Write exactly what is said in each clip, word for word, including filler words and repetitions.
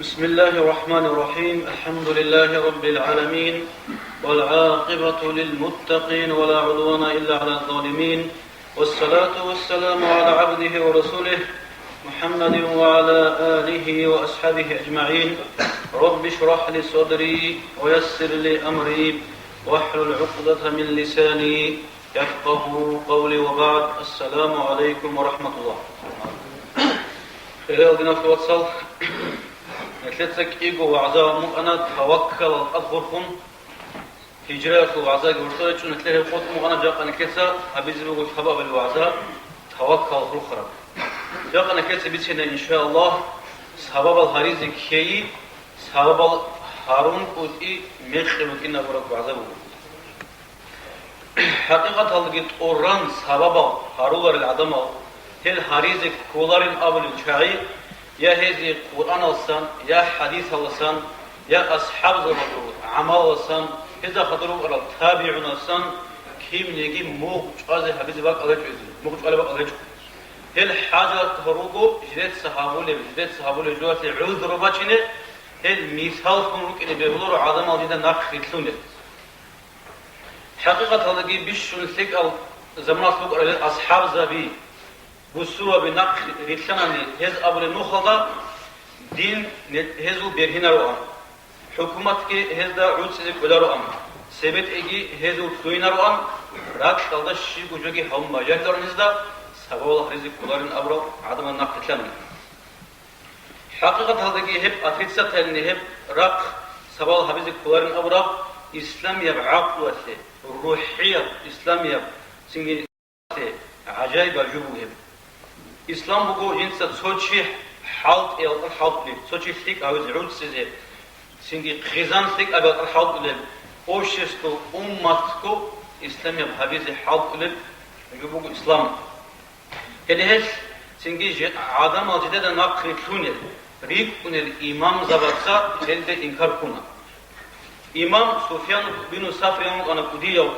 بسم الله الرحمن الرحيم. الحمد لله رب العالمين. والعاقبة للمتقين ولا عدوان إلا على الظالمين. والصلاة والسلام على عبده ورسوله محمد وعلى آله وأصحابه أجمعين. رب اشرح لي صدري ويسر لي أمري واحلل عقدة من لساني يفقهوا قولي وبعد. السلام عليكم ورحمة الله. Хириял диналъул вацал, нилъеца кӀиго вагӀза гьабун букӀана таваккалалда хурхун. Гьижраялъул вагӀзаги гьоркьоб гьечӀо, нилъер гьеб къотӀун букӀана, жакъа нилъеца гьабизе буго лъабабилеб вагӀза таваккал хурхараб. Жакъа нилъеца бицина, иншааллагь, сабабал гьаризе ккейи, сабабал гьарун кӀутӀи мекъи букӀинабураб вагӀза буго. ХӀакъикъаталдаги тӀуран сабабал гьаруларел гӀадамал, гьел гьаризе кколарин абулел чагӀи, я гьезие Къуръаналсан, я хӀадисаласан, я асхӀабзабазул гӀамалаласан, гьезда хадур рукӀарал табигӀунасан, кибниги мугъ чӀвазе гьабизе бакӀал гьечӀо гьезие, мугъ чӀвалеб бакӀал гьечӀо. Гьел хӀажат руго жидеца гьабулеб, жидеца гьабулеб жоялъе гӀузру бачине, гьел мисаллъун рукӀине бегьуларо гӀадамал жинда нахърилълъунел. ХӀакъикъаталдаги бищун лъикӀал заманалъ букӀарал гьел асхӀабзаби, бусурбаби нахърилълъанани гьез абулеб нухалда, дин гьезул бергьинароан, хӀукуматги гьезда гӀуцӀизе кӀолароан, цебетӀеги гьезул лъугьинароан, ракьалда щибго жоги гьабун бажарилароан гьезда, сабабал гьаризе кколарин абурал гӀадамал нахърилълъанани. ХӀакъикъаталдаги гьеб отрицательный, гьеб рахъ сабабал гьабизе кколарин абураб исламияб гӀакълуялъе, рухӀияб, исламияб цинги гӀажаибаб жо буго гьеб. Ислам буго жинца цо чи хӀалтӀиялда хӀалтӀулеб, цо чи лъикӀ гьавизе гӀуцӀизе, цинги хъизан лъикӀабиялда хӀалтӀулеб, общество, умматго исламияб гьабизе хӀалтӀулеб жо буго ислам. Гьеле гьелъ цинги жи-, гӀадамал жидеда нахърилълъунел, рикӀкӀунел имамзабаца гьелде инкар ккуна. Имам Суфьян бину Саври вукӀана кӀудияв,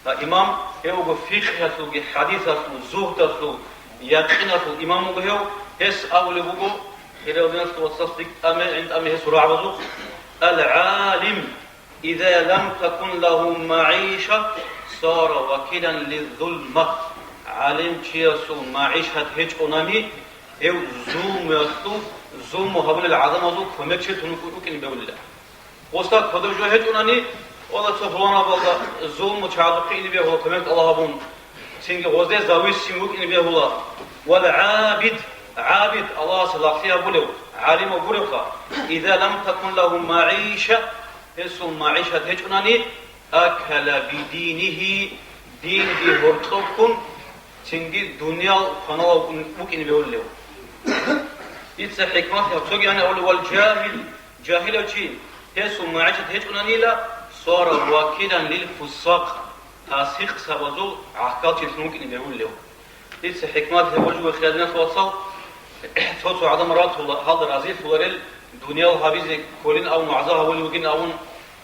а, имам, гьев вуго фикъгьалъулги, хӀадисалъул, зугьдалъул, якъиналъул имам вуго гьев, гьес абулеб буго, хириял диналъул вацал, лъикӀ тӀаме, гӀин тӀаме гьесул рагӀабазухъ: «Ал-гӀалим, иза лам такун лагьу магӀиша, сара вакилан лиззулма». ГӀалим чиясул магӀишат гьечӀонани, гьев зулмуялъул, зулму гьабулел гӀадамазул кумекчилъун рукӀине бегьулила. Гъосда кодоб жо гьечӀонани, ола цо пуланабалда зулму чагӀазухъе ине бегьула, кумек Аллагь гьабун, цинги гъозде зависим вукӀине бегьула. Вал гӀабид, гӀабид, Аллагьасе лагълъи гьабулев, гӀалимав гуревха, иза лам такун лагьу магӀиша, гьесул магӀишат гьечӀунани, акала бидинихи, динги гьоркьоб ккун, цинги дуниял кваналав вукӀине бегьулев. Дица хӀикмат гьаб цоги гьанив абулев, вал жагьил, жагьилав чи, гьесул магӀишат гьечӀунанила, сара вакилан лил фусакъ, пасикъзабазул гӀахьалчилъун вукӀине бегьулев. Дица хӀикмат гьабулев, хириял диналъул вацал, цо-цо гӀадамал ратула, гьалда разилъуларел, дуниял гьабизе кколин абун, вагӀза гьабулев вугин абун.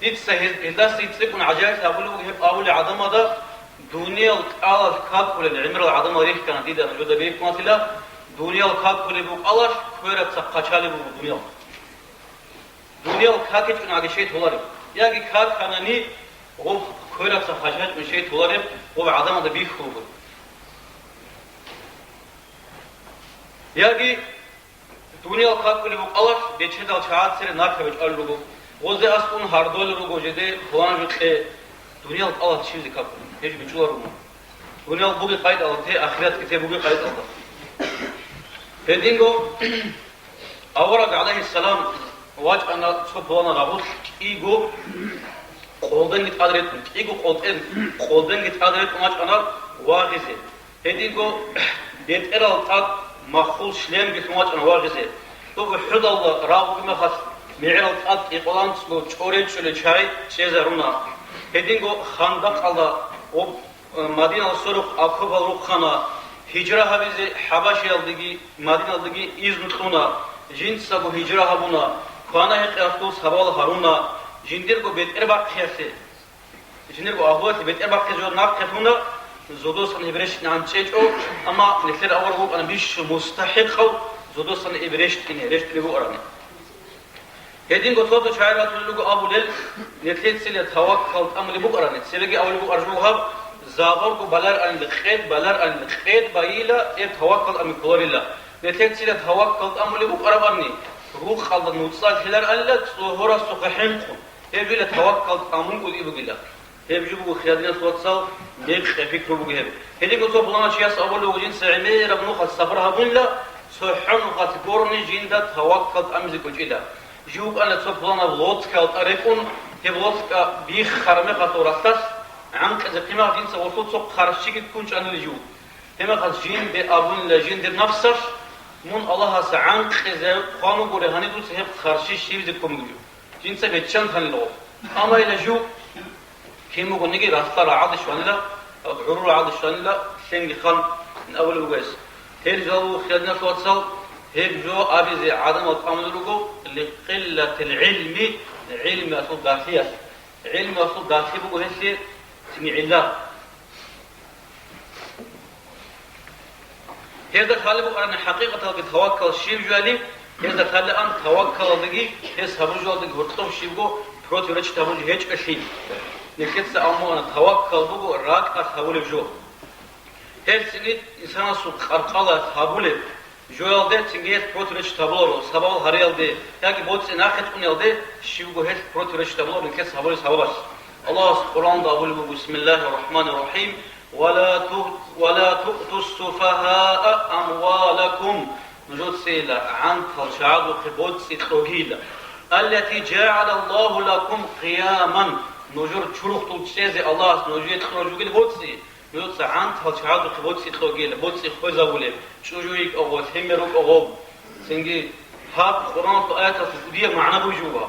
Дица гьез-, гьелдаса цӀикӀкӀун гӀажаиблъи гьабулев вуго гьеб абулел гӀадамазда, дуниял кӀалалъ какулел гӀемерал гӀадамал рихьана дида нужеда бихьулила, дуниял какулеб букӀалалъ квераца хъачалеб буго дуниял. Дуниял какичӀун гӀаги щай толареб? Яги каканани, гъоб квераца хъачачӀун щай толареб, гъоб гӀадамазда бихьулеб. Яги дуниял какулеб букӀалалъ бечедал чагӀацере накабе чӀвалел руго. Гъозе аскӀун гьардолел руго жеде пулан жо кье. Дуниял кӀалалъ чизе какулеб, гьеб бичӀчӀулел руго. Дуниял бугеб къайдалъ те, ахиратги те бугеб къайдалда. Гьединго авараг, гӀалайгьиссалам, вачӀана цо пуланаб рагъулъ кӀиго къолденги тӀад ретӀун, кӀиго къолтӀен, къолденги тӀад ретӀун вачӀана вагъизе. Гьединго бетӀерал тӀад маххул шлемги лъун вачӀана вагъизе. Доб УхӀудалда рагъ бугеб мехалъ, мегӀерал тӀад кӀикъоялда анцӀго чӀоречӀолел чагӀи чӀезаруна. Гьединго Хандакъалда ва Мадинал сорухъ окопал рухъана. Гьижра гьабизе ХӀабашиялдеги Мадиналдеги изну кьуна. Жинцаго гьижра гьабуна. Квана-гьекъеялъул сабал гьаруна. Жиндирго бетӀер бахъиялъе. Жиндирго агьлуялъе бетӀер бахъизе жо нахъе лъуна, зодосан гьеб рещтӀинегӀан чӀечӀо, амма нилъер авараг вукӀана бищун мустахӀикъав зодосан гьеб рещтӀине, рещтӀине букӀараб. Гьединго цо-цо чагӀи ратулел руго абулел, нилъецила таваккал тӀамулеб букӀарани, цебеги абулеб букӀараб жо гьаб, забарго баларани, къед баларани, къед байила, гьеб таваккал тӀамулеб кколарила. Нилъецила таваккал тӀамулеб букӀарабани, рукъалда нуцӀа лъеларалила, цӀогьорасухъе хӀинкъун, гьеб жойила таваккал тӀамун кӀудияб бугила. Гьеб жо буго, хириял диналъул вацал, мекъи пикру буго гьеб. Гьединго цо пуланав чияс абулев вуго, жинца гӀемераб нухалъ сапар гьабунила, цохӀо нухалъ гурони жинда таваккал тӀамизе кӀочӀила. Жив вукӀана цо пуланаб лодкаялда рекӀун, гьеб лодка биххараб мехалъ ралъдалъ гӀанкъизе хъимал жинца гъолъул цо хъарщиги ккун чӀанила жив. Гьеб мехалъ жинде абунила жиндир напсалъ, мун Аллагьас гӀанкъизе хъван вугоре, гьаниб дуца гьеб хъарщи щибизе ккун бугеб. Жинца беччан танила гъов. Амма ила жив кин бугониги, ралъдал рагӀалде щванила, гӀурул рагӀалде щванила, лъенги хъан абулеб буго гьес. Гьел жал, хириял диналъул вацал, гьеб жо абизе гӀадамал тӀамулел руго, ликъиллатил гӀилми, гӀилмиялъул дагьлъиялъ. ГӀилмиялъул дагьлъи буго гьелъие цинги гӀилла. Гьезда лъалеб букӀарани хӀакъикъаталги таваккал щиб жояли, гьезда лъалеб ан таваккалалдаги гьес гьабуржалдаги гьоркьоб щибго противоречить гьабуржи гьечӀолъи. Нилъеца абуна, таваккал буго ракӀалъ гьабулеб жо. Гьелъ цинги инсанасул къаркъала гьабулеб жоялде цинги гьес противоречить гьабуларо, сабабал гьариялде яги боцӀи нахъе цӀуниялде щибго гьелъ противоречить гьабуларо нилъеца гьабулеб сабабалъ. Аллагьас Къуръанда абулеб буго: «Бисмиллагьир рахӀманир рахӀим. Ва ла ту-, ва ла туътус суфагьаа амвалакум». Нужецайила гӀантал чагӀазухъе боцӀи кьогила. «Аллати жагӀалаллагьу лакум къияман». Нужер чурухдул чӀезе Аллагьас нужее кьураб жугил боцӀи. Нужеца гӀантал чагӀазухъе боцӀи кьогила, боцӀи хвезабулеб, чӀужу йикӀа гъо, лъимер рукӀа гъо. Цинги гьаб Къуръаналъул аяталъул кӀудияб магӀна бугеб жо.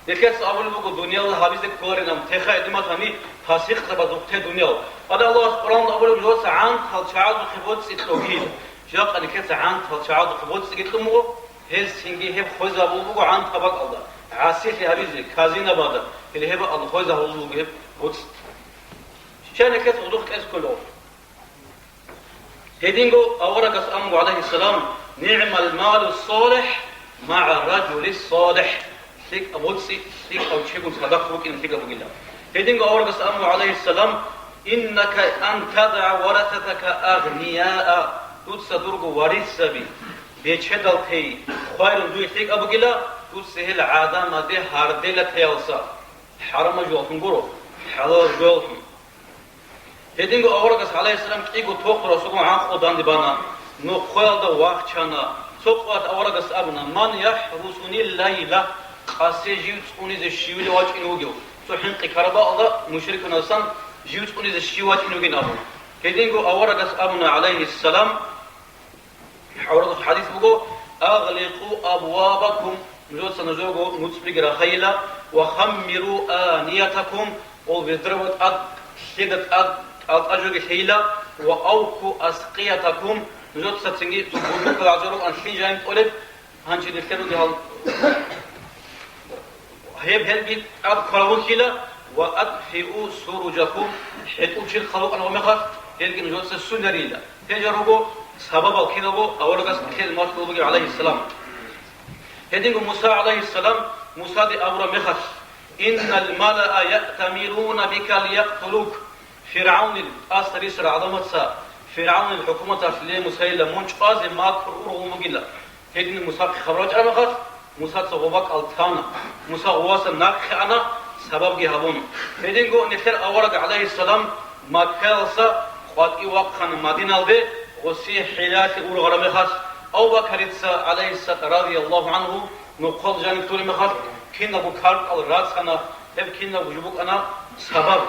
Нилъеца абулеб буго, дуниял гьабизе кколарин, амма теха гьедин батани, пасихъзабазухъе дуниял. Гьале Аллагьас Къуръаналда абулеб, жо гӀантал чагӀазухъе боцӀи кьогила. Жакъа нилъеца гӀантал чагӀазухъе боцӀиги кьун буго, гьел цинги гьеб хвезабулеб буго гӀантаб бакӀалда, гӀасилъи гьабизе, казинабада, гьеле гьеб бакӀалда хвезабулеб буго гьеб боцӀи. Щай нилъеца гъудухъ кьезе кколев? Гьединго аварагас аму, гӀалайгьиссалам: «НигӀмал малу салихӀ магӀа ражули салихӀ». ЛъикӀаб боцӀи лъикӀав чигун садахъ букӀин лъикӀаб бугила. Гьединго аварагас аму, гӀалайгьиссалам: «Иннака ан тадагӀа варасатака агънияа», дуца дурго варисаби, бечедал тей, хвайрун дуе лъикӀаб бугила, дуца гьел гӀадамазде гьардела теялса. ХӀарамаб жоялъун гуро, хӀалалаб жоялъун. Гьединго аварагас, гӀалайгьиссалам, кӀиго тохурасулгун гӀанкъула данде бана, нохъоялда вахчана. Цо къоялъ аварагас абуна: «Ман яхӀрусуни лайла?» Къасе жив цӀунизе щивилев вачӀин вугев? Цо хӀинкъи карабаалда мушрикунасан жив цӀунизе щив вачӀин вугин абун. Гьединго аварагас абуна, гӀалайгьиссалам, гӀураб хадис буго: «Агъликъу абвабакум», нужеца нужерго нуцӀбиги рахайила, «ва хаммиру аниятакум», ол ведраго тӀад, лъеда тӀад, тӀалтӀа жоги лъейила, «ва авку аскъиятакум», нужеца цинги цо бурдукал гӀажарулан лъин жайин кӀолеб, гьанже нилъер ругел гьал. Гьеб гьелги тӀад ккарабухьила, «ва атфиу суружакум», хӀетӀул чирхъал рукӀана гъо мехалъ, гьелги нужеца сунарила. Гьел жал руго сабабал киналго аварагас нилъее малъулеб бугеб, гӀалайгьиссалам. Гьединго Муса, гӀалайгьиссалам, Мусаде абураб мехалъ: «Иннал малаа яътамируна бика лиякътулук». ФиргӀавнил, тӀаса рисарал гӀадамаца ФиргӀавнил хӀукуматалъ, ле, Мусайила, мун чӀвазе макру ургъун бугила. Гьедин Мусахъе хабар бачӀараб мехалъ, Мусаца гъоб бакӀал тана. Муса гъовасан нахъе ана, сабабги гьабун. Гьединго нилъер авараг, гӀалайгьиссалам, Маккаялдаса къватӀив вахъана Мадиналде, гъосие хӀилалъи ургъараб мехалъ, Абу Бакарица, гӀалайгьиссалам, радияллагьу гӀангьу, нохъол жаниб лъураб мехалъ, киналго каркъал рацана, гьеб киналго жо букӀана сабаб.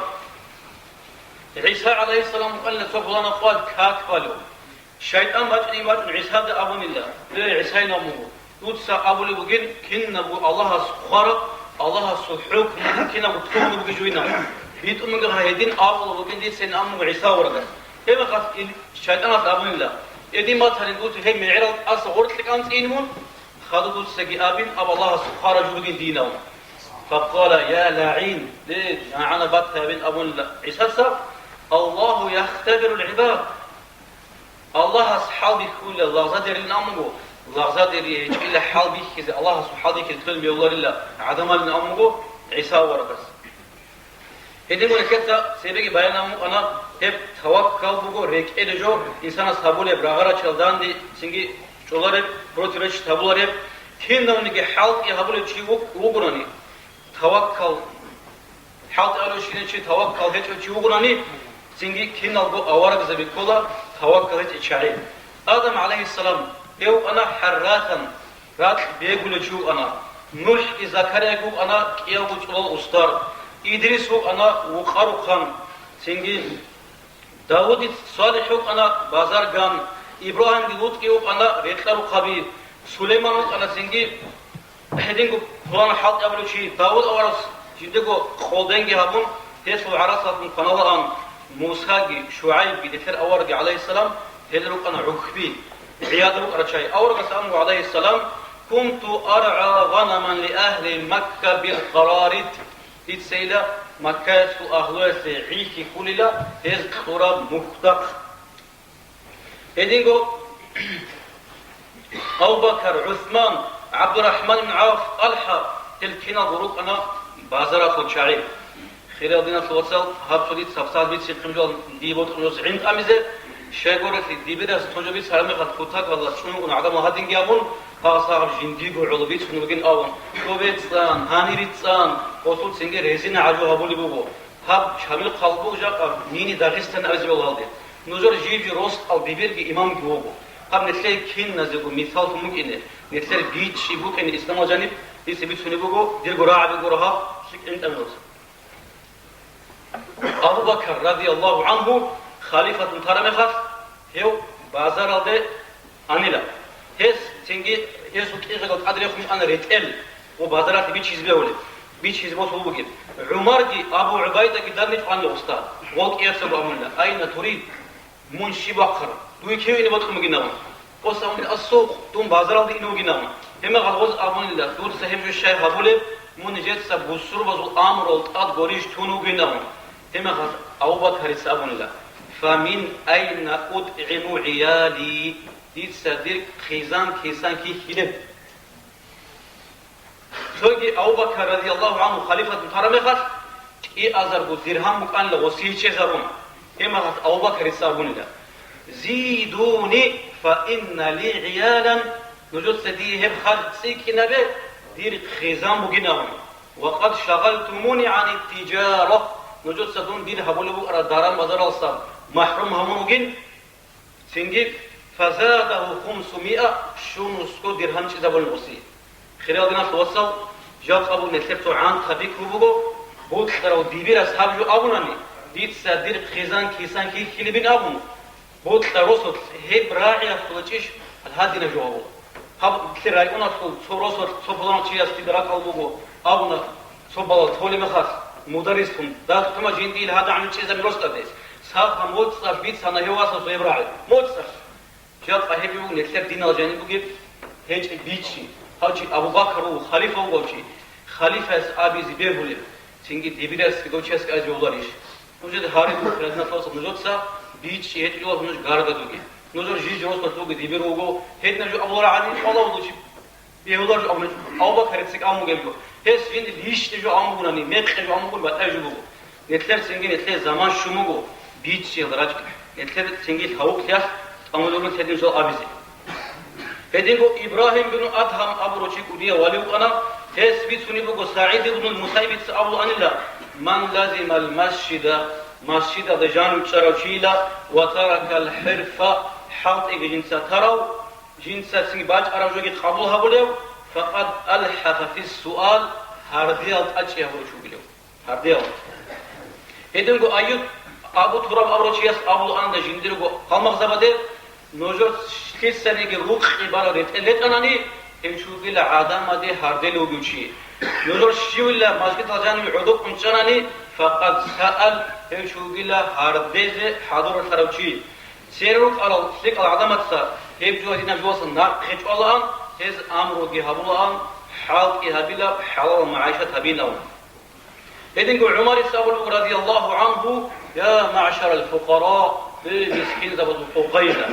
ГӀиса, гӀалайгьиссалам, вукӀана цо пуланаб къоялъ как балев. ШайтӀан бачӀине бачӀун ГӀисада абунила: «Ле, ГӀисайин абун буго, дуца абулеб бугин, кинабго Аллагьас хъвараб, Аллагьасул хӀукму кинабго лъугьунеб бугеб жойин. БитӀун бугеб гьедин абулеб бугин дицайин», абун буго ГӀиса аварагас. Гьеб мехалъ ил-, шайтӀаналъ абунила: «Гьедин батани, дуца гьеб мегӀерал тӀаса гъоркье кӀанцӀейин мун, хадуб дуцаги абин, аб Аллагьас хъвараб жо бугин дин», абун. Факъала: «Я лагӀин», ле, нагӀана батайин абунила ГӀисаца: «Аллагьу яхтабирул гӀибад». Аллагьас хӀалбихьулел лагъзадерилин абун буго, лагъзадери гьечӀила хӀалбихьизе, Аллагьасул хӀалбихьизе кколел мегьуларила гӀадамалин абун буго ГӀиса аварагас. Гьединго нилъеца цебеги баян гьабун букӀана, гьеб таваккал буго рекӀеле жо инсанас гьабулеб, рагъарачал данде цинги чӀолареб, противоречить гьабулареб, кинавниги хӀалтӀи гьабулев чи вуг-, вугони, таваккал, хӀалтӀи гьабулевщинав чи таваккал гьечӀев чи вугони, цинги киналго аварагзаби ккола таваккал гьечӀел чагӀи. Адам гӀалайгьиссалам, гьев вукӀана хӀарратан, ракь бегулев чи вукӀана. НухӀги Закарияги вукӀана кӀиявго цӀулал устар. Идрис вукӀана вукъарухъан, цинги Давудица СалихӀ вукӀана базарган, Ибрагьимги ЛутӀги вукӀана рекьарухъаби, Сулейман вукӀана цинги гьединго пуланаб хӀалтӀи гьабулев чи. Давуд аварагас жиндего къолденги гьабун, гьелъул гӀарасалъун кваналаан. Мусаги, ШугӀайбги, нилъер аварагги гӀалайгьиссалам, гьел рукӀана гӀухьби, гӀияда рукӀарал чагӀи. Аварагас абун буго гӀалайгьиссалам: «Кунту аргӀа гъанаман ли агьли Макка бил къарарид». Дицайила Маккаялъул агьлуялъе гӀи хьихьулила гьез кьураб мухьдахъ. Гьединго Абу Бакар, ГӀусман, ГӀабдурахӀман ибн ГӀавф, ТӀалхӀа, гьел киналго рукӀана базаралъул чагӀи. Хириял диналъул вацал, гьаб цо дица гьабсагӀат бицин хъинжал дие бокьун жо гӀин тӀамизе, щайгурелъул дибирас цо жо бицараб мехалъ кутакалда чӀун вукӀун гӀадамал гьадинги абун, гьагъас гьаб жиндиго гӀоло бицун вугин абун, цо бецӀан, гьанир цӀан, гъосул цинги резина гӀажу гьабулеб буго. Гьаб чамил хъалбуг жакъа мини Дагъистан абизе бала гьалде. Нужер жив-жив росдал дибирги имамги вуго. Гьаб нилъее киназего мисаллъун букӀине, нилъер бичӀчӀи букӀине исламал жаниб, дица бицунеб буго, дирго рагӀаби гуро гьаб, лъикӀ гӀинтӀамиласа. Абу Бакар, радияллагьу гӀангьу, халифатун тараб мехалъ, гьев базаралде анила. Гьес цинги гьесул кӀигъидал тӀаде рехун ана ретӀел ва базаралъе бичизе бегьулеб, бичизе босулеб бугеб. ГӀумарги Абу ГӀубайдаги данде чӀванила уста, гъол кӀиясаго абунила: «Айна турид? Мун щиб бахъараб? Дуе кев ине бокьун бугин абун». Гъос абунила: «Ас-сукъ, дун базаралде ине вугин», – абун. Гьеб мехалъ гъоз абунила: «Дуца гьеб жо щай гьабулеб, мун нижеца бусурбазул амрул тӀад гурищ тун вугин», – абун. Гьеб мехалъ Абу Бакарица абунила: «Фамин айна утӀгӀиму гӀияли? Дица дир хъизан-кисан хьихьилеб?» Цоги Абу Бакар, радияллагьу гӀангьу, халифатун тараб мехалъ, кӀиазарго диргьам букӀанила гъосие чӀезарун. Гьеб мехалъ Абу Бакарица абунила: «Зидуни, фа инна ли гӀиялан, нужеца дие гьеб харж цӀикӀкӀинабе, дир хъизан бугин», – абун. «Ва къад шагъалтумуни гӀани тиджара, нужеца дун дир гьабулеб букӀараб даран-базаралдаса махӀрум гьабун вугин». Цинги, «Фазадагьу хумсумиа», щунусго диргьам чӀезабулин гъосие. Хириял диналъул вацал, жакъа буго нилъер цо гӀантаб пикру буго, бокьарав дибирас гьаб жо абунани, дица дир хъизан-кисан хьихьилебин абун, бокьа росулъ гьеб рагӀиялъулачӀищ гьадинаб жо гьабула. Гьаб нилъер районалъул цо росулъ цо пуланав чияс дида ракӀал буго абуна, цо балагь толеб мехалъ, мударрислъун, дагь тумаджин дил гьадагӀан чӀезабин росдаде. Саха моцӀалъ бицана гьев васасул гьеб рагӀи. МоцӀалъ! Жакъа гьеб буго нилъер динал жаниб бугеб гьечӀеб бичӀчӀи. Гьав чи Абу Бакр вуго, халифа вугев чи. Халифаялъ абизе бегьулеб, цинги дибирасги дов чиясги абизе бегьуларищ? Нужеда гьариб буго, хириял диналъул вацал, нужеца бичӀчӀи гьечӀого нуж гаргадуге. Нужер жиндир росулъ буго, дибир вуго, гьединаб жо абуларагӀани, кӀвала вуго чи. Бегьулар жо абуна, Абу Бакарица абун бугеб жо. Гьес жиндир личный жо абун бугони, мекъи жо абун бугони, батӀа жо буго. Нилъер цинги нилъее заман щун буго, бичӀчӀиялда рачӀа. Нилъер цинги лъавукълъиялъ тӀамулел руго гьедин жо абизе. Гьединго Ибрагьим бин Адгьам абурав чи кӀудияв вали вукӀана, гьес бицунеб буго СагӀид ибн Мусайибица абулаанила: «Ман лазимал масжида», масжидалда жанив чӀарав чийила, «ва таракал хӀирфа», хӀалтӀиги жинца тарав, жинца цинги бачӀараб жоги къабул гьабулев, «факъад алхӀафа фис-суал», гьардиял тӀадчӀей гьабурав чи вугилев. Гьардиял. Гьединго Аюб Абу Тураб абурав чияс абулаанда жиндирго къалмагъзабаде: «Нужер лъицаниги рукъи барал ретӀел ретӀанани, гьев чи вугила гӀадамаде гьардел вугев чи. Нужер щивила масжидалда жанив гӀодокӀун чӀанани, факъад саал, гьев чи вугила гьардезе хӀадурлъарав чи». Церер рукӀарал лъикӀал гӀадамаца гьеб жо гьадинаб жоялдаса нахъе чӀвалаан, гьез амруги гьабулаан, хӀалтӀи гьабила, хӀалалаб магӀишат гьабилан. Гьединго ГӀумарица абулеб буго, радияллагьу гӀангьу: «Я маъшарал фукъара, гьей мискинзабазул къокъайила,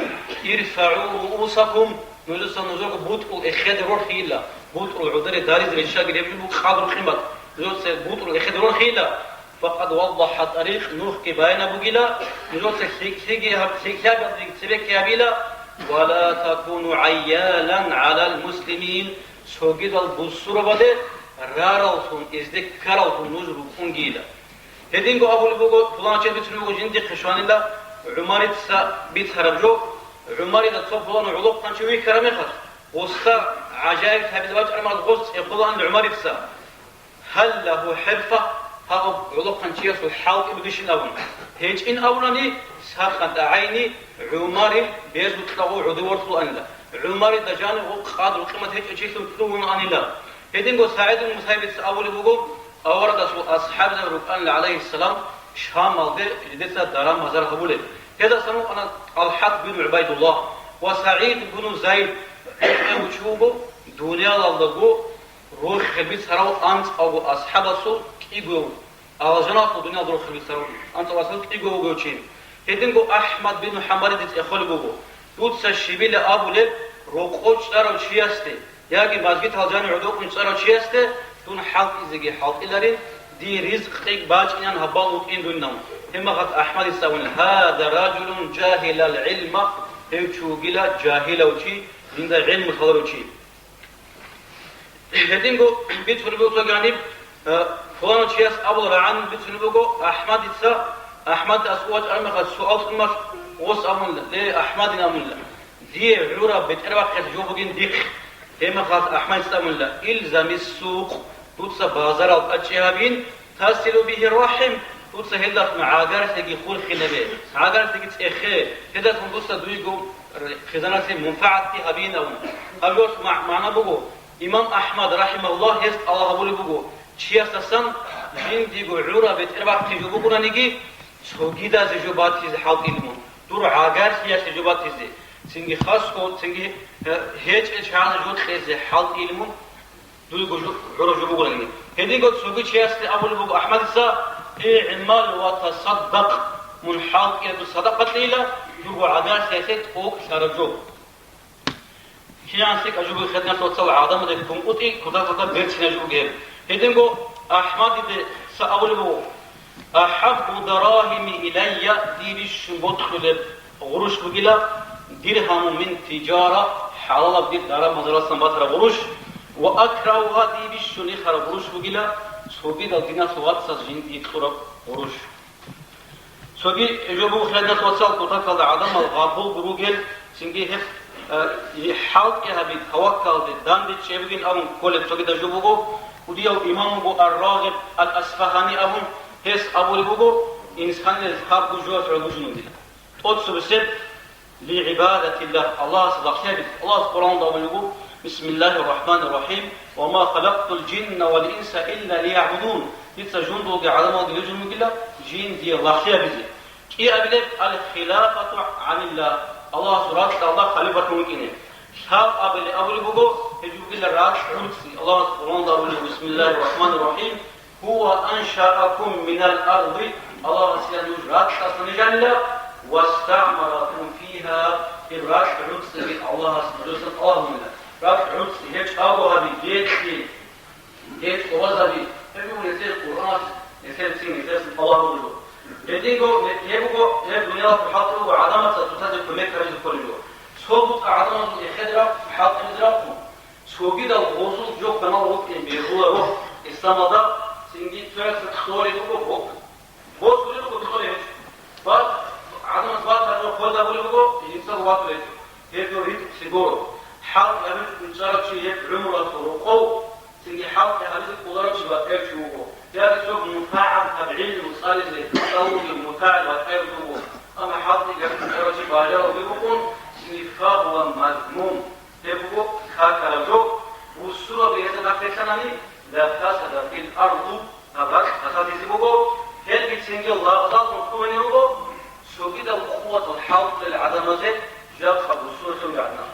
ирфагӀу руусакум, Нужеца нужерго бутӀрул эхеде рорхейила, бутӀрул гӀодоре даризе риччаги реб жо буго къадру-къимат. Нужеца бутӀрул эхеде рорхейила, факъад валлагьа тарикъ, нухги баян гьабугила, нужеца лъикӀлъиги гьаб-, лъикӀлъабазеги цебекки гьабила, ва ла такуну гӀайялан гӀалал муслимин, цогидал бусурбабаде рараллъун, гьезде ккараллъун нуж рукӀунгейила. Гьединго абулеб буго, пуланав чияс бицунеб буго жиндихъе щванила ГӀумарица бицараб жо, ГӀумарида цо пуланав гӀолохъанчи вихьараб мехалъ, гъосда гӀажаиблъабизе бачӀараб мехалъ гъос цӀехолаан ГӀумарица. Гьал лагьу хӀирфа, гьав гӀолохъанчиясул хӀалтӀи бугищин абун. ГьечӀин абунани, сахъан тӀагӀайни ГӀумарил безукьа гъо гӀодов ворхулаанила. ГӀумарида жанив гъо къадру-къимат гьечӀев чилъун лъугьунаанила. Гьединго СагӀид ибн Мусайибица абулеб буго, аварагасул асхӀабзаб рукӀанила, гӀалайгьиссалам, Шамалде жидеца даран-базар гьабулеб. Гьедасан вукӀана ТӀалхӀат бин ГӀубайдуллагь ва СагӀид бин Зайд. Гьев чи вуго дуниялалдаго рохел бицарав анцӀавго асхӀабасул кӀиго, алжаналъул дуниялалда рохел бицарав анцӀавго асхӀабасул кӀиго вугев чи. Гьединго АхӀмад бин ХӀанбалиде цӀехолеб буго, дуца щибила абулеб рокъов чӀарав чиясде, яги мажгитал жанив гӀодов вукӀун чӀарав чиясде дун хӀалтӀизеги хӀалтӀиларин, дие ризкъи бачӀинан гьабал вукӀин дун. Гьеб мехалъ АхӀмадица абуна: «Гьаза ражулун жагьилал гӀилма», гьев чи вугила жагьилав чи, жинда гӀилму лъаларав чи. Гьединго бицунеб буго цоги гьаниб, э, пуланав чияс абул рагӀан бицунеб буго АхӀмадица, АхӀмад асуа чӀармехалъ суал кьумалъ гъос абунила: «Ле, АхӀмадин, — абунила, — дие гӀураб бетӀербахъиялъе жо бугин дихъ». Гьеб мехалъ АхӀмадица абунила: «Илзамис сукъ, дуца базарал тӀадчӀи гьабин, тасилу бигьи рахӀим, дуца гьелдалъун гӀагарлъиги хурхинабе, гӀагарлъиги цӀехе, гьелдалъун дуца дуйго хъизаналъе мунфагӀатги гьабин», — абун. Гьаб жоялъ маг-, магӀна буго, имам АхӀмад, рахӀимагьуллагь, гьес тӀалаб гьабулеб буго, чиясдасан жиндиего гӀураб бетӀербахъи жо бугонаниги, цогидазе жо батизе хӀалтӀилеб мун, дур гӀагарлъиялъе жо батизе, цинги хасго, цинги, э, гьечӀел чагӀазе жо кьезе хӀалтӀилеб мун, дуего жо-, гӀураб жо бугонаниги. Гьединго цоги чиясде абулеб буго АхӀмадица: «ИгӀмал ва тасаддакъ», мун хӀалтӀияб садакъа кьейила, дурго гӀагарлъиялъе тӀокӀ лъараб жо. КигӀан лъикӀаб жо бугеб, хириял вацал, гӀадамазда ккун кӀутӀи, кутакалда берцинаб жо бугеб. Гьединго АхӀмадица абулеб буго: «АхӀаббу дарагьими илайя», дие бищун бокьулеб гъурущ бугила, «диргьаму мин тижара», хӀалалаб дир даран-базаралдасан батараб гъурущ, «ва акрагьугьа», дие бищун рихараб гъурущ бугила, цогидал диналъул вацаз жиндие кьураб гъурущ. Цоги жо буго, хириял вацал, кутакалда гӀадамал гъабулго ругел, цинги гьеб, э, хӀалтӀи гьаби, таваккалде, данде чӀебигин абун кколеб цогидаб жо буго. Кудияв имам вуго Ар-Рагъиб Ал-Асфагьани абун, гьес абулеб буго: «Инсанил лъабго жоялъ гӀоло бужун бугила. ТӀоцебесеб, лигӀибадатиллагь, Аллагьасда лагълъи гьабизе». Аллагьас Къуръаналда абулеб буго: «Бисмиллагьир рахӀманир рахӀим, ва ма халакътул жинна вал инса илля лиягӀбудун». Дица жундулги гӀадамалги рижун вугила жиндие лагълъи гьабизе. КӀиабилеб: «Ал-хилафату гӀаниллагь», Аллагьасул ракьалда халифатун вукӀине. Лъабабилеб абулеб буго, гьеб жо бугила ракь гӀуцӀи. Аллагьас Къуръаналда абулеб: «Бисмиллагьир рахӀманир рахӀим, гьува аншаакум минал арди», Аллагьас нуж ракьалдаса жанила, «вастагӀмаракум фигьа», гьеб ракь гӀуцӀиги Аллагьас нужеца тӀалабунила. Ракь гӀуцӀи, гьеб чӀаго гьаби, гьечӀи. Гьеб тӀубазаби, гьеб буго нилъер Къуръаналъ, нилъер цин, нилъер султӀалал руго. Гьединго гьеб буго, гьеб дуниялалъул хӀалтӀи буго гӀадамаца цоцазе кумек гьабизе кколеб жо. Цо бутӀа гӀадамазул эхеде рахъун, хӀалтӀизаре рахъун, цогидал гъозул жо кванал рукӀин бегьуларо исламалда, цинги цоясда кьолеб буго гьеб. Босулел хутӀулеб гьечӀо. Бац, гӀадамаз бацараб жо хвезабулеб буго, инсанго ватулеб гьечӀо. Гьеб жо ритӀухълъи гуро. ХӀалтӀи гьабизе кӀвечӀарав чи гьеб гӀумруялъул рокъов, цинги хӀалтӀи гьабизе кӀоларав чи батӀияв чи вуго. Яги цо мутагӀаб гьаб гӀилму цӀализе, цӀалулги мутагӀил батӀияб вуго. Амма хӀалтӀи гьабизе кӀвечӀарав чи бажарулги букӀун, цинги фагьува мазмум. Гьеб буго какараб жо, бусурбаби гьезда нахъе лъанани, ла фасада фил арду, гьаб ракь фасадизе буго, гьелги цинги лагълъун лъугьине руго, цогидал къуватал хӀалтӀулел гӀадамазе жакъа бусурбаби лъугьинегӀан.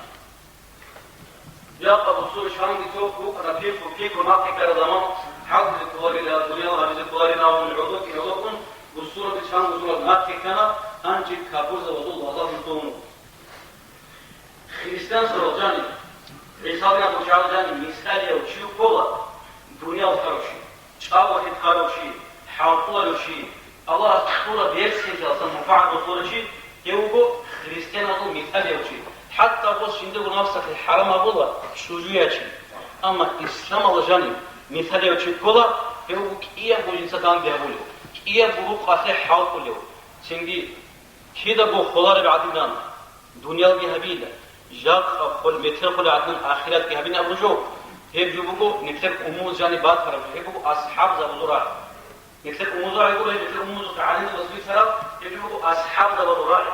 Жакъа бусурбаби чанги цо рукӀана пихъу-пихъу нахъе ккараб заман, хӀалтӀизе кколарила, дуниял гьабизе кколарин абун гӀодокӀи-гӀодокӀун, бусурбаби чанго цо нахъе ккана, гьанже капурзабазул лагълъун лъугьун руго. Христианзабазул жаниб, ГӀисалъул чагӀазул жаниб мисалияв чи вуккола, дуниял хъарав чи, чӀаго хӀинкъарав чи, хӀалкъуларев чи, Аллагьас кьураб берцинлъиялдасан мунпагӀат босуларев чи, гьев вуго христианазул мисалияв чи. ХӀатта гъос жиндирго нафсалъе хӀарам гьабула чӀужу ячи. Амма исламалда жаниб мисалияв чи ккола, гьев вуго кӀиябго жинца данде гьабулев, кӀиябго рукъалъе хӀалкъулев. Цинги кидаго холареб гӀадинан дуниялги гьабила, жакъа хол-, метер холеб гӀадинан ахиратги гьабин абураб жо. Гьеб жо буго нилъер умумузул жаниб батараб жо, гьеб буго асхӀабзабазул рагӀи. Нилъер умумузул рагӀи гуро, гьеб нилъер умумузухъе гӀалимзабаз бицараб, гьеб жо буго асхӀабзабазул рагӀи.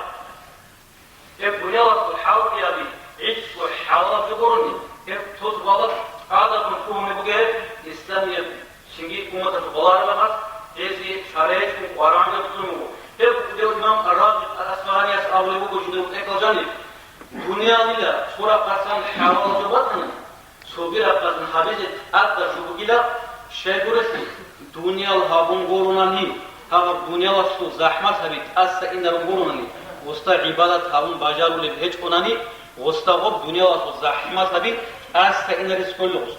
Гьеб дуниялалъул хӀалкъиялъул гӀицӀго хӀалалаб жо гурони, гьеб тозбалаб тӀадаб лъугьунеб буго гьеб исламияб. Цинги умматалъул балагьараб мехалъ, гьезие чара гьечӀого къваригӀараб цӀун буго. Гьеб кӀудияв имам Ар-Рагъиб Ас-Асфагьанияс абулеб буго жиндирго тӀехьалда жаниб: дуниялила цо рахъалъан хӀалалаб жо батани, цоги рахъалъан гьабизе тӀадаб жо бугила, щайгурелъул, дуниял гьабун гуронани, гьаб дуниялалъул захӀмалъаби тӀаса инарун гуронани, гъосда гӀибадат гьабун бажарулеб гьечӀонани, гъосда гъоб дуниялалъул захӀмалъаби тӀаса инарин кколел гъос.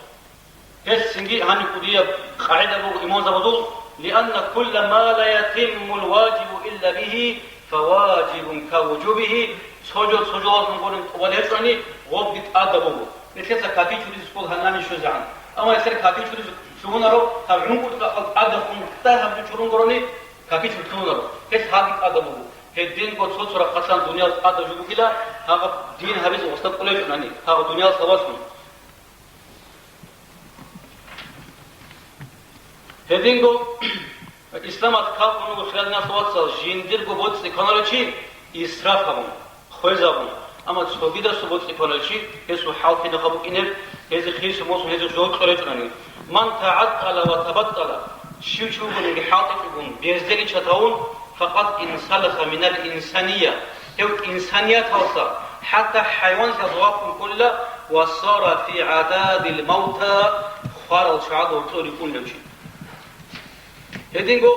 Гьес цинги гьаниб кӀудияб къагӀида буго имамзабазул: «Лианна кулла ма ла ятиммул важибу илла бигьи, фаважибун кавужубигьи», цо жо цо жоялдалъун гурин тӀубал гьечӀони, гъобги тӀадаб буго. Нилъеца какичуризе ккола гьанани щвезегӀан. Амма нилъер какичуризе лъугьунаро, гьаб гӀункӀуд къакъал тӀадаб ункътӀа гьаб жо чурун гурони, какичур лъугьунаро. Гьес гьабги тӀадаб буго. Гьединго цо-цо рахъалъан дуниял тӀадаб жо бугила, гьаб дин гьабизе гъосда кӀолеб гьечӀонани, гьаб дуниял сабаблъун. Гьединго исламалда какун вуго, хириял диналъул вацал, жиндирго боцӀи кваналев чи исраф гьабун, хвезабун, амма цогидасул боцӀи кваналев чи, гьесул хӀал кинаха букӀинеб, гьезие хисун босун, гьезул жо кьуречӀунани. Ман тагӀаттала ва табаттала, щив чи вугониги хӀалтӀичӀогун, безделичат гьавун, факъат инсалаха минал инсания, гьев инсанияталъа, хӀатта хӀайванлъиялъа вахъун кколила, ва сара фи гӀададил мавта, хварал чагӀазда гьоркьор рикӀкӀунев чи. Гьединго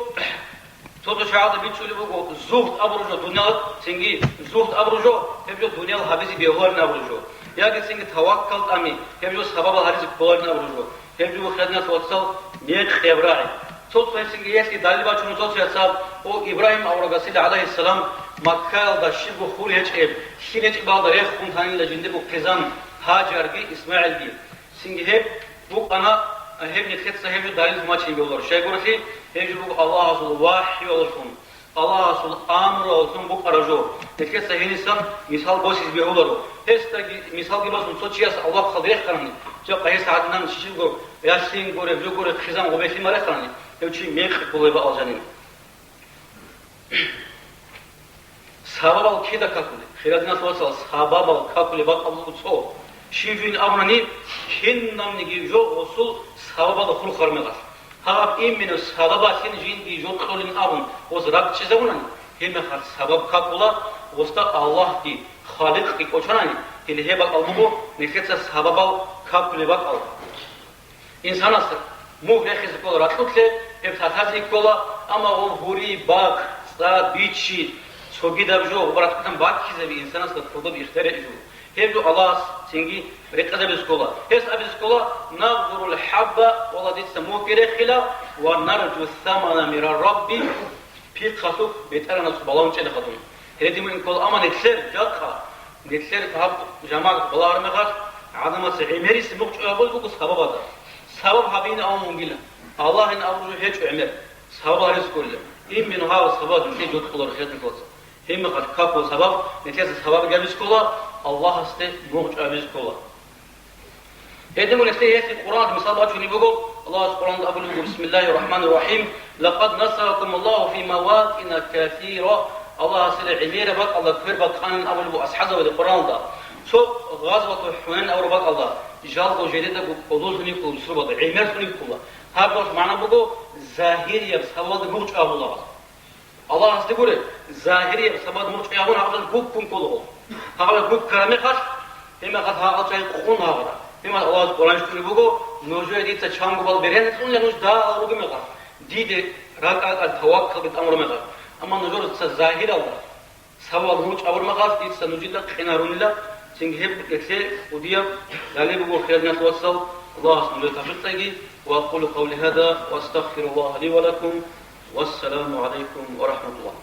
цо-цо чагӀазда бичӀчӀулеб буго, зугьд абураб жо, дуниял, цинги зугьд абураб жо, гьеб жо дуниял гьабизе бегьуларин абураб жо, яги цинги таваккал тӀами, гьеб жо сабабал гьаризе кколарин абураб жо. Гьеб жо буго, хириял диналъул вацал, мекъияб рагӀи. Цо-цо гьесинги гьелъие далил бачун цо-цо яцал, о, Ибрагьим аварагасила, гӀалайгьиссалам, Маккаялда щибго хур гьечӀеб, лъим гьечӀеб балда рехун танила жиндирго хъизан Гьажарги ИсмагӀилги. Цинги гьеб букӀана, гьеб нилъеца гьеб жо далил гьумачӀин бегьуларо. Щайгурелъул, гьеб жо буго Аллагьасул вахӀюялдалъун. Аллагьасул амруялдалъун букӀараб жо. Нилъеца гьенисан мисал босизе бегьуларо. Гьесдаги мисалги босун, цо чияс авлахъалде реханани, жакъа гьес гӀадинан щибго, я лъим гуреб, жо гуреб хъизан гъубе лъимал реханани, гьев чи мекъи кколеб бакӀал жанив. Сабабал кида какулеб? Хириял диналъул вацал, сабабал какулеб бакӀал буго цо. Щиб жойин абунани, кинабниги жо гъосул сабабалда хурхараб мехалъ. Гьаб именно сабабалъин жинди жо кьолин абун, гъос ракӀчӀезабунани, гьеб мехалъ сабаб какула, гъосда Аллагьги, Халикъги кӀочонани, гьеле гьеб бакӀал буго нилъеца сабабал какулеб бакӀал. Инсанас мугь рехизе ккола ракьулъе, гьеб лъалъазе ккола, амма гъов гьури, бакъ, цӀа, бичи, цогидаб жо, гъоб ракьулъан баккизаби инсанасда кодоб ихтияр гьечӀо. Гьеб жо Аллагьас цинги рекъезабизе ккола. Гьес абизе ккола: «Нагъзурул хӀабба», вала, дица мугьги рехила, «ва наржу самана мирар Рабби», пихъалъухъ БетӀергьанасухъ балагьун чӀела хадуб. Гьедин мугьин ккола, амма нилъер жакъа, нилъер гьаб жамагӀат балагьараб мехалъ, гӀадамаца гӀемерисеб мугъ чӀвай гьабулеб буго сабабазда. Сабаб гьабине абун бугила, Аллагьин абураб жо гьечӀо гӀемер, сабаб гьаризе кколила. Именно гьаб сабаб нилъее жо кьоларо, хириял диналъул вацал. Гьеб мехалъ какулеб сабаб, нилъеца сабаб гьабизе ккола, Аллагьасде мугъ чӀвай гьабизе ккола. Гьедин мун гьесие гьелъие Къуръаналда мисал бачунеб буго, Аллагьас Къуръаналда абулеб буго: «Бисмиллагьир рахӀманир рахӀим. Лакъад насаракумуллагьу фи маватӀина касира». Аллагьас гӀемераб бакӀалда квербакъанин абулеб буго асхӀабзабазе Къуръаналда. Цо гъазвату ХӀунайн абураб бакӀалда, жалго жидедаго кӀодолъун йикӀула бусурбаби, гӀемерлъун йикӀула. Гьаб жоялъул магӀна буго, загьирияб сабабалда мугъ чӀвай гьабулагъас. Аллагьасде гуре, загьирияб сабаб мугъ чӀвай гьабун гьаб жо гуккун ккола. Гьаб жо гуккараб мехалъ, гьеб мехалъ гьагъал чагӀи къун гьагъара. Гьеб мехалъ Аллагьас Къуръан щвечӀунеб буго: «Нужее дица чанго бал бергьенлъунила нуж дагьал ругеб мехалъ, диде ракӀа-ракӀалде таваккалги тӀамураб мехалъ. Амма нужеца загьиралда сабаб мугъ чӀвай гьабураб мехалъ, дица нужеда къинарунила, Цинги гьеб гьелъие кӀудияб далил буго, хириял диналъул вацал, Аллагьас нужее тавфикъ кьеги. وأقول قولي هذا وأستغفر الله لي ولكم. والسلام عليكم ورحمة الله.